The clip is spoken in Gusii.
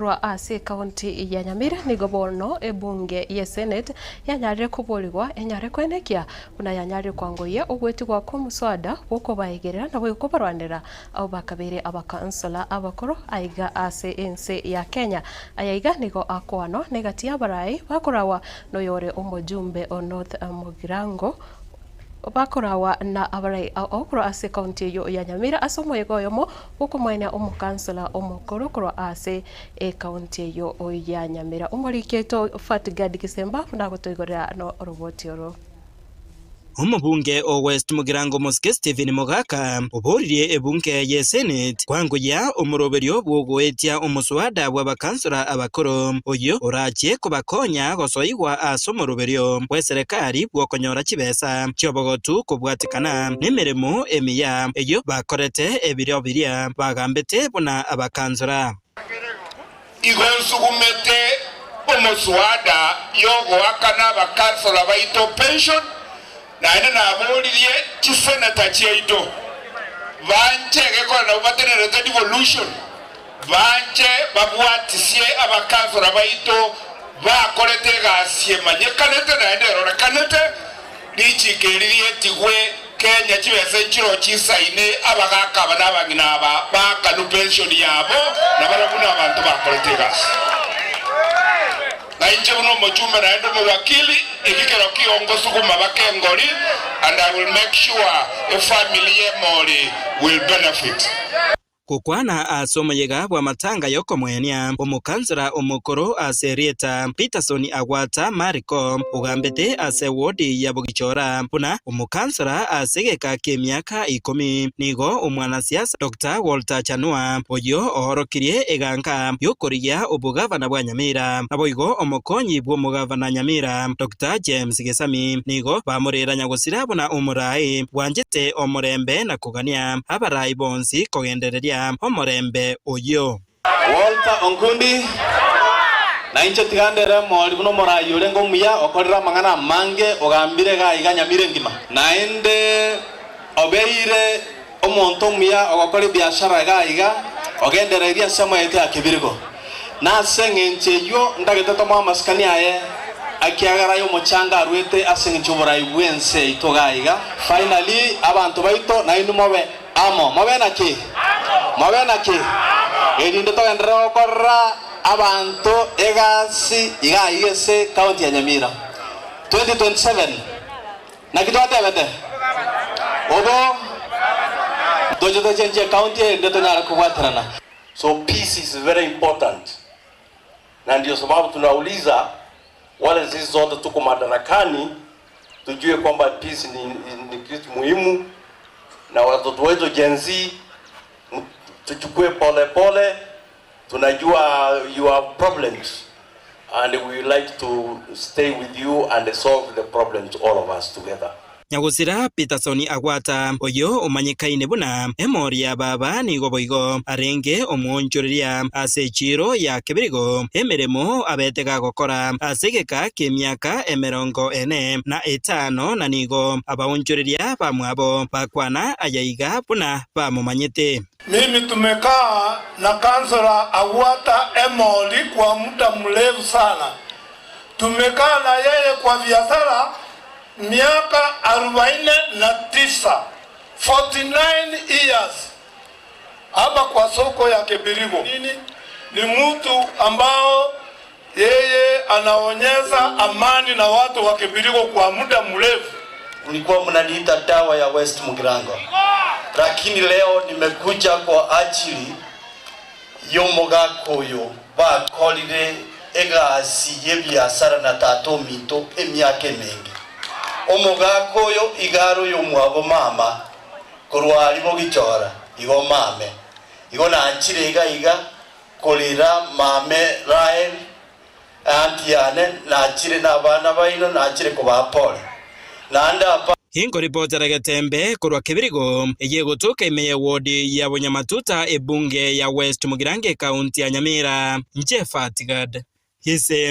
Korwa ase ekaunti ya Nyamira nigo bono ebunge ye Senate yanyarire koborigwa enyare koenekia buna yanyarire kwangoyia ogwetigwa kw'omoswada bw'okobaegerera naboigo kobarwanera abwo bakabeire abakansora abakoro aiga ase ense ya Kenya. Aya iga nigo akoanwa negati y'abarai bakorawa noyore omojumbe o North Mugirango Bakorawa na abarai ao korwa ase ekaunti eyio ya Nyamira ase omoyega oyomo bw'okomoenia omokansela omokoro korwa ase ekaunti eyio ya Nyamira. Omoriki oito Fatgad Gisemba buna agotoigorera noroboti oro. Omobunge o West Mugirango Omosike Stephen Mogaka oboririe ebunge ye Senate kwangoyia omoroberio bw'ogoetia omoswada bw'abakansora abakoro oyio orachie kobakonya gosoigwa ase omoroberio bw'eserekari bw'okonyora chibesa chi'obogotu kobwatekana nemeremo emiya eyio bakorete ebiro biria bagambete buna abakansora. Igo nsugumete omoswada y'ogoakana abakansora baito pension, naende naboririe chiseneta chiaito banche egekora nabwo batenerete devolution, banche babwatisie abakansora baito bakorete egasi emanyekanete naende erorekanete, Richiiko eri rietigwe Kenya chibesa enchiro chisaine abagaka aba na abang'ina aba baakanwe pension yabo na barabwo nabanto bakorete egasi. Na inche buna omochumbe naende omowakili ekikero kio ngosuguma baka engori and I will make sure efamily y'emori will benefit. Gokwana ase omoyega bw'amatanga y'okomoenia omokansora omokoro ase erieta Peterson Agwata Mariko, ogambete ase wodi ya Bogichora buna omokansora ase egeka ki'emiaka ikomi, nigo omwanasiasa Doctor Walter Chanua oyio oorokirie eganka y'okorigia obogavana bwa Nyamira, naboigo omokonyi bw'omogavana Nyamira Doctor James Gesami nigo bamorera nyagosira buna omoraai bwanchete omorembe na Kogania abarai bonsi kogendereria omorembe oyio. Walter Onkundi, Na inche tiga ndere emori buna omorai orenge omuya, okorire amang'ana amange, ogambire iga iga Nyamira engima. Naende obeire omonto omuya ogokora ebiashara iga iga, ogendereirie ase amaete ya kebirigo. Na ase engencho eyio ntagete tomoe amasikani aye, ekiagera aye omochanga arwete ase engencho y'oborai bw'ense yaito iga iga. Finally, abanto baito nainwe mobe amo. Mobe naki? Mobe naki? Erinde togenderere gokorera abanto egasi iga iga ase county ya Nyamira. 2027 naki twatebete? Obo toche tochenchie ecounty erinde tonyare kobwaterana. So peace is very important na ndio sababu tunauliza wale sisi zote tuko madarakani tujue kwamba peace ni, ni kitu muhimu na watoto wetu Gen Z tuchukue pole pole, tunajua you have problems and we like to stay with you and solve the problems all of us together. Nyagosira Peterson Agwata, oyio omanyekaine buna emori ya baba nigo boigo arenge omwonchoreria ase echiiro ya kebirigo, emeremo abete gagokora ase egeka ki'emiaka emerongo ene na etano, na nigo abaonchoreria bamwabo bakwana ayaiga buna bamomanyete. Mimi tumekaa na Councillor Agwata Emori kwa muda mrefu sana. Tumekaa na yeye kwa biashara Miaka arubaine na tisa, 49 years, hapa kwa soko ya Kebirigo. Ni mtu ambao yeye anaonyesha amani na watu wa Kebirigo kwa muda mrefu. Mlikuwa mnaniita dawa ya West Mugirango, lakini leo nimekuja kwa ajili y'omogaka oyo bakorire egasi y'ebiasara na tata ominto emiaka emenge. Omogaka oyo iga are oyomwabo mama korwa aria bogichora, igo mame. Igo nanchire iga iga korera mame Rael, aunty yane, nachire nabana baino, nachire kobaa pole. Naende apa. Inkoripotera getembe korwa Kebirigo, eye egotoka ime ye ward ya Bonyamatuta ebunge ya West Mugirango ekaunti ya Nyamira. Inche Fatgad Gise.